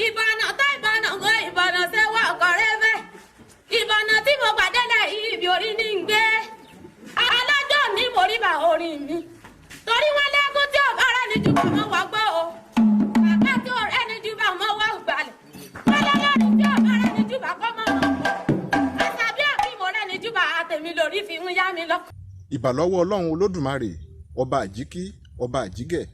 Ìbànà tó ìbànà ń ìbànà ṣe wà ọkọ rẹ fẹ ìbànà tí mo pàdé lẹ ibi orí ní ń gbé alájọ ní mo rí bá orin mi torí wọn lẹ́kún tí ò bá rẹ ní ju bá mọ́ wá gbọ́ o bàbá tí ò rẹ ní ju bá mọ́ wá gbalẹ̀ wọn lọ́lọ́run tí ò bá rẹ ní ju bá kọ́ mọ́ mọ́ pọ̀ àṣàbí àbí mo rẹ ní ju bá àtẹ̀mí lórí fi ń yá mi lọ. Ìbà lọ́wọ́ Ọlọ́run Olódùmarè, ọba àjíkí, ọba àjígẹ̀.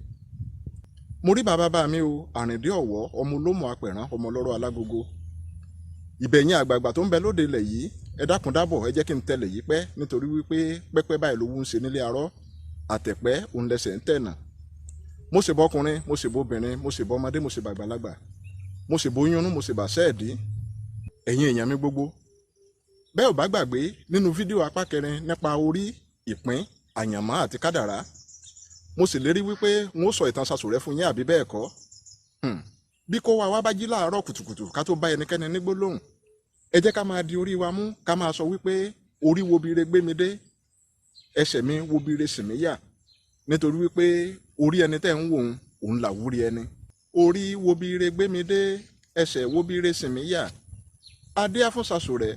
Mo rí bàbá bá mi o, Àrìndé Ọ̀wọ́, ọmọ olómù apẹ̀rán, ọmọ ọlọ́rọ̀ alágogo. Ìbẹ̀yìn àgbààgbà tó ń bẹ lóde ilẹ̀ yìí, ẹ dákun dábọ̀, ẹ jẹ́ kí n tẹ̀lé yìí pẹ́, nítorí wípé pẹ́pẹ́ báyìí lówó ń ṣe nílé arọ́, àtẹ̀pẹ́ òun lẹsẹ̀ ń tẹ̀nà. Mo ṣèbọ ọkùnrin, mo ṣèbọ obìnrin, mo ṣèbọ ọmọdé, mo ṣèbọ àgbàlagbà, mo ṣèbọ oyún, mo ṣèbà sẹ́ẹ̀dí. Ẹ̀yin èèyàn mi gbogbo, bẹ́ẹ̀ ò bá gbàgbé nínú fídíò apá kẹrin nípa orí, ìpín, àyànmọ́ àti kádàrá, mo sì lérí wípé n ó sọ ìtàn Sasòrẹ́ fún yín, àbí bẹ́ẹ̀ kọ́? Bí kó wa wá bá jí láàárọ̀ kùtùkùtù ká tó bá ẹnikẹ́ni ní gbólóhùn, ẹ jẹ́ ká máa di orí wa mú, ká máa sọ wípé orí wo bire gbé mi dé, ẹsẹ̀ mi wo bire sì mí yà, nítorí wípé orí ẹni tẹ́ ń wò ó òun làwúrí ẹni. Orí wo bire gbé mi dé, ẹsẹ̀ wo bire sì mí yà. Adé á fún Sasòrẹ́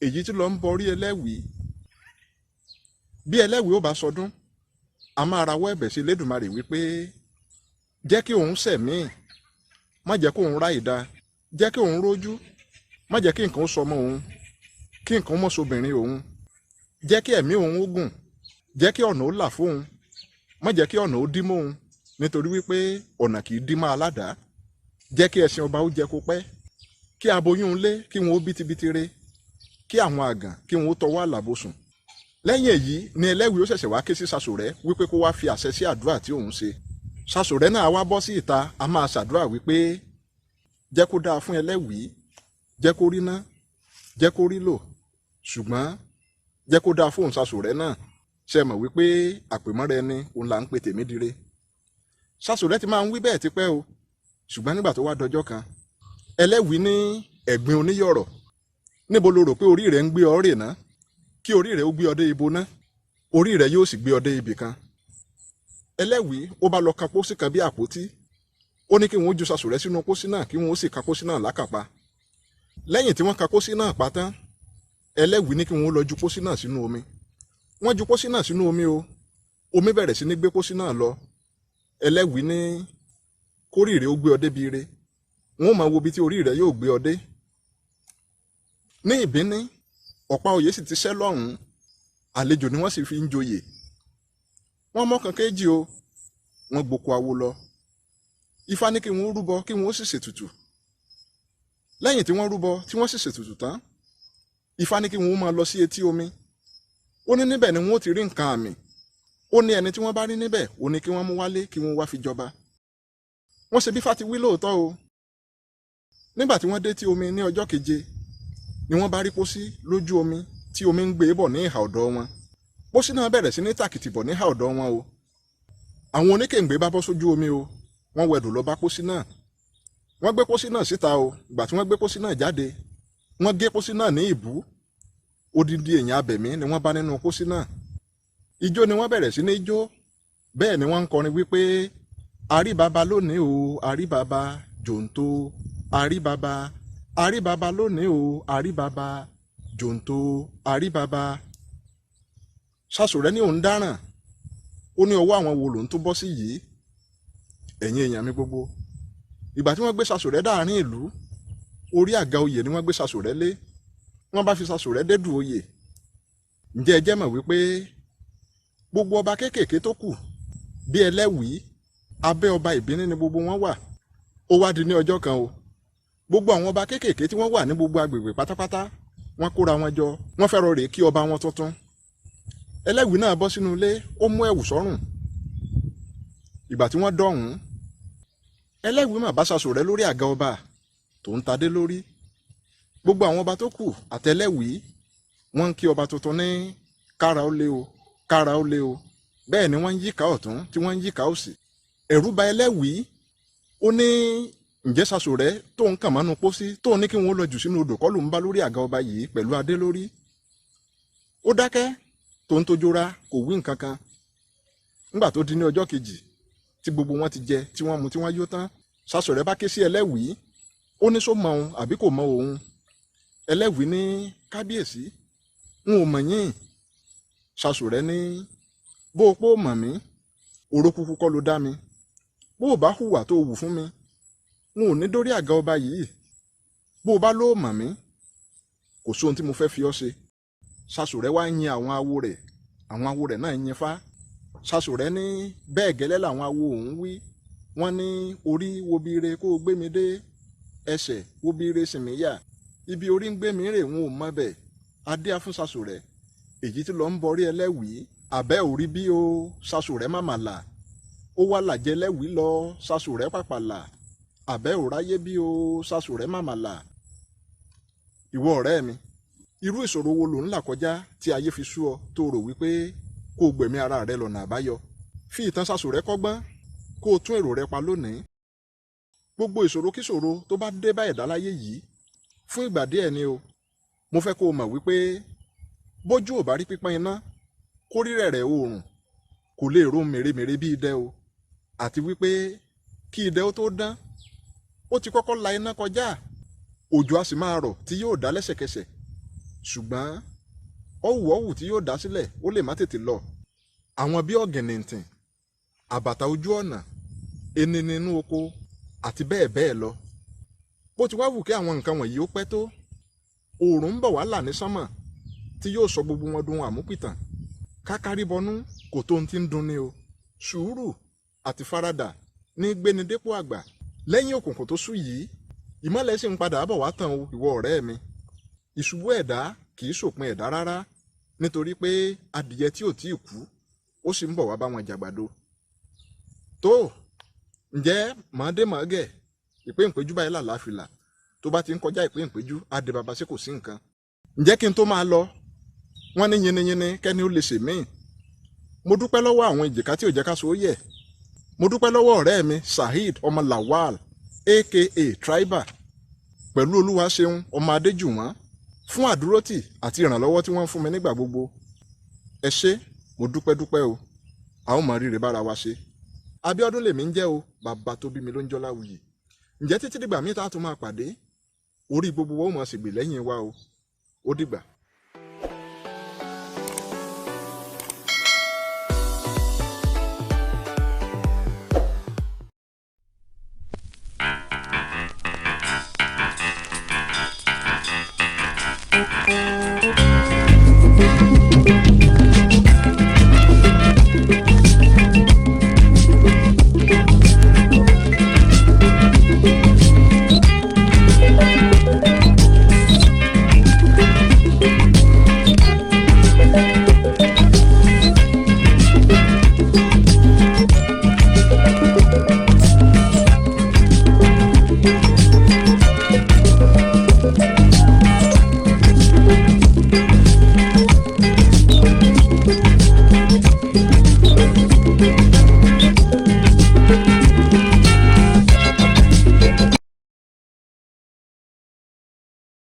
èyí tí lọ ń bọrí ẹlẹ́wìí. Bí ẹlẹ́wìí ó bá sọdún, a máa rawọ́ ẹ̀bẹ̀ sí Elédùmarè wípé jẹ́ kí òun sẹ̀mí, má jẹ́ kó òun rá ìdá, jẹ́ kí òun rójú, má jẹ́ kí nǹkan ó sọmọ òun, kí nǹkan ó mọ̀ sóbìnrin òun, jẹ́ kí ẹ̀mí òun ó gùn, jẹ́ kí ọ̀nà ó là fóun, má jẹ́ kí ọ̀nà ó dí mọ́ òun, nítorí wípé ọ̀nà kì í dí mọ́ aládàá, jẹ́ kí ẹṣin ọba ó jẹ kó pẹ́, kí aboyún lé kí wọn ó bítíbitì re, kí àwọn àgàn kí wọn ó tọwọ́ àlàbòsùn. Lẹ́yìn èyí ni ẹlẹ́wìí ó ṣẹ̀ṣẹ̀ wá ké sí Sasòrẹ́ wípé kó wá fi àṣẹ sí àdúrà tí òun ṣe. Sasòrẹ́ náà wá bọ́ sí ìta, a máa ṣàdúrà wípé jẹ́ kó dáa fún ẹlẹ́wìí, jẹ́ kó rí ná, jẹ́ kó rí lò, ṣùgbọ́n jẹ́ kó dáa fóun Sasòrẹ́ náà. Ṣe mọ̀ wípé àpèmọ́ra ẹni òun là ń pe tèmídire. Sasòrẹ́ ti máa ń wí bẹ́ẹ̀ tipẹ́ o, ṣùgbọ́n nígbà tó wá dọjọ́ kan, ẹlẹ́wìí ní ẹ̀gbin oníyọ̀rọ̀, níbo lo rò pé orí rẹ̀ ń gbé ọ rè ná? Kí orí rẹ̀ ó gbé ọ dé ibo ná? Orí rẹ̀ yóò sì gbé ọ dé ibì kan. Ẹlẹ́wìí ó bá lọ kan pósí kan bí àpótí, ó ní kí wọ́n ju Sasòrẹ́ sínú pósí náà, kí wọ́n ó sì kan pósí náà lákàpá. Lẹ́yìn tí wọ́n kan pósí náà pa tán, ẹlẹ́wìí ní kí wọ́n lọ ju pósí náà sínú omi. Wọ́n ju pósí náà sínú omi o, omi bẹ̀rẹ̀ sí ní gbé pósí náà lọ. Ẹlẹ́wìí ní kórì rẹ̀ ó gbé ọ débi ire, wọ́n máa wo ibi tí orí rẹ̀ yóò gbé ọ dé. Ní ìbíní, ọ̀pá oyè sì ti ṣẹ́ lọ́hùn-ún, àlejò ni wọ́n sì fi ń joyè. Wọ́n mọ́kàn kéjì o, wọ́n gboko awo lọ. Ifá ní kí wọ́n rúbọ, kí wọ́n sì ṣètùtù. Lẹ́yìn tí wọ́n rúbọ tí wọ́n sì ṣètùtù tán, Ifá ní kí wọ́n máa lọ sí etí omi. Ó ní níbẹ̀ ni wọ́n ó ti rí nǹkan àmì. Ó ní ẹni tí wọ́n bá rí níbẹ̀, ó ní kí wọ́n mú wálé kí wọ́n wá fi jọba. Wọ́n ṣe bí Ifá ti wí lóòótọ́ o. Nígbà tí wọ́n dé tí omi ní ọjọ́ keje, ni wọ́n bá rí pósí lójú omi tí omi ń gbé bọ̀ ní ìhà ọ̀dọ̀ wọn. Pósí náà bẹ̀rẹ̀ sí ní tàkìtì bọ̀ ní ìhà ọ̀dọ̀ wọn o. Àwọn oníkèǹgbé bá bọ́ sójú omi o, wọ́n wẹ̀dò lọ bá pósí náà. Wọ́n gbé pósí náà síta o. Ìgbà tí wọ́n gbé pósí náà jáde, wọ́n gé pósí náà ní ìbú. Odindi èèyàn abẹ̀mí ni wọ́n bá nínú pósí náà. Ijó ni wọ́n bẹ̀rẹ̀ sí ní jó. Bẹ́ẹ̀ ni wọ́n ń kọrin wípé àríbaba lónìí o, àríbaba jòǹtó, àríbaba, àríbaba lónìí o, àríbaba jòǹtó, àríbaba. Sasòrẹ́ ní òun dáràn, ó ní ọwọ́ àwọn wo lòun tó bọ́ sí yìí. Ẹ̀yin èèyàn mi gbogbo, ìgbà tí wọ́n gbé Sasòrẹ́ dáàrin ìlú, orí àga oyè ni wọ́n gbé Sasòrẹ́ lé. Wọ́n bá fi Sasòrẹ́ dédù oyè. Ǹjẹ́ ẹ jẹ́ mọ̀ wípé gbogbo ọba kéékèèké tó kù bí ẹlẹ́wìí, abẹ́ ọba ìbíní ni gbogbo wọn wà. Ó wá di ní ọjọ́ kan o, gbogbo àwọn ọba kéékèèké tí wọ́n wà ní gbogbo agbègbè pátápátá, wọ́n kóra wọn jọ, wọ́n fẹ́ rọ rèé kí ọba wọn tuntun. Ẹlẹ́wìí náà bọ́ sínú ilé, ó mú ẹ̀wù sọ́rùn. Ìgbà tí wọ́n dọ̀hún, ẹlẹ́wìí mà bá Sasòrẹ́ lórí àga ọba tó ń tadé lórí. Gbogbo àwọn ọba tó kù àtẹlẹ́wìí Wọ́n ń kí ọba tuntun ní kára ó lé o, kára ó lé o. Bẹ́ẹ̀ ni wọ́n ń yíká ọ̀tún tí wọ́n ń yíká òsì. Ẹ̀rù bà Ẹlẹ́wìí. Ó ní ǹjẹ́ Sasore tó ń kàn mọ́nú pósí tó ní kí wọ́n lọ jù sínú odò kọ́ ló ń bá lórí àga ọba yìí pẹ̀lú adé lórí. Ó dákẹ́ tó ń tojora kò wí nǹkan kan. Nígbà tó di ní ọjọ́ kejì tí gbogbo wọn ti jẹ tí wọ́n mu tí wọ́n yó tán, Sasore bá ké sí Ẹlẹ́wìí. Ó ní sọ mọ òun àbí kò mọ òun. Ẹlẹ́wìí ní kábíyèsí, n ò mọ̀ yín. Sasore ní bó o pò mọ̀ mí, oró kúkú kọ́ ló dá mi. Bó o bá hùwà tó wù fún mi, n ò ní dórí àga ọba yìí. Bó o bá ló mọ̀ mí, kò sóhun tí mo fẹ́ fi ọ́ ṣe. Sasore wá yin àwọn awo rẹ̀, àwọn awo rẹ̀ náà yin fá. Sasore ní bẹ́ẹ̀ gẹ́lẹ́ làwọn awo òun wí. Wọ́n ní orí wo bí ire kó o gbé mi dé, ẹsẹ̀ wo bí ire sì mí yà, ibi orí ń gbé mi rè ń ò mọ bẹ̀. Adé á fún Sasore, èyí tí lọ ń bọrí Ẹlẹ́wìí. Àbẹ́ òrí bí o, Sasore má mà là. Ó wá làjẹ Ẹlẹ́wìí lọ, Sasore pàpà là. Àbẹ́ òráyé bí o, Sasore má mà là. Ìwọ ọ̀rẹ́ mi, irú ìṣòro wo lò ń là kọjá tí ayé fi sú ọ tó rò wípé kó o gbẹ̀mí ara rẹ lọ́nà àbáyọ? Fi ìtàn Sasore kọ́gbọ́n kó o tún èrò rẹ pa lónìí. Gbogbo ìṣòro kíṣòro tó bá dé bá ẹ̀dá láyé yìí fún ìgbà díẹ̀ ni o. Mo fẹ́ kó o mọ̀ wípé bójú ò bá rí pípọ́n iná, kó rí rẹ̀rẹ̀ oòrùn, kò lè ro mèremère bí idẹ o. Àti wípé kí idẹ ó tó dán, ó ti kọ́kọ́ la iná kọjá. Òjò á sì máa rọ̀ tí yóò dá lẹ́sẹ̀kẹsẹ̀, ṣùgbọ́n ọ̀wù ọ̀wù tí yóò dá sílẹ̀ ó lè má tètè lọ. Àwọn bí ọ̀gìnìntìn, àbàtà ojú ọ̀nà, enini inú oko àti bẹ́ẹ̀ bẹ́ẹ̀ lọ. Bó ti wá wù kí àwọn nǹkan wọ̀nyí ó pẹ́ tó, oòrùn ń bọ̀ wá là ní sánmọ̀ tí yóò sọ gbogbo wọn dun àmúpìtàn. Kákárí bọnú kò tó ohun tí ń dunni o. Sùúrù àti faradà ní gbéni dépò àgbà. Lẹ́yìn òkùnkùn tó sú yìí, ìmọ́lẹ̀ sì ń padà bọ̀ wá tàn o, ìwọ ọ̀rẹ́ mi. Ìṣubú ẹ̀dá kì í ṣòpin ẹ̀dá rárá, nítorí pé adìyẹ tí ò tí ì kú ó sì ń bọ̀ wá bá wọn jàgbàdo. Tó ǹjẹ́ mọ̀ọ́dé mọ̀ọ́gẹ̀ ìpé ìpéjú báyìí làlàáfìlà tó bá ti ń kọjá ìpé ìpéjú adé bàbá ṣe kò sí nǹkan. Ǹjẹ́ kí n tó máa lọ, wọ́n ní yinniyinni kẹ́ni ó lè ṣe míì. Mo dúpẹ́ lọ́wọ́ àwọn èjìká tí ò jẹ́ ká so ó yẹ̀. Mo dúpẹ́ lọ́wọ́ ọ̀rẹ́ mi Saheed ọmọ Lawal aka Tribal pẹ̀lú Olúwaṣeun ọmọ Adéjùwọ̀n fún àdúrótì àti ìrànlọ́wọ́ tí wọ́n ń fún mi nígbà gbogbo. Ẹ ṣé, mo dúpẹ́ dúpẹ́ o. A ó mọ rírì bára wa ṣe. Abíọ́dún lèmi ń jẹ́ o, bàbá tó bí mi ló ń jọ́ Láwùyí. Ǹjẹ́ títí dìgbà míì tá a tún máa pàdé, orí gbogbo wa ó máa ṣègbè lẹ́yìn wa o. Ó dìgbà. Thank you.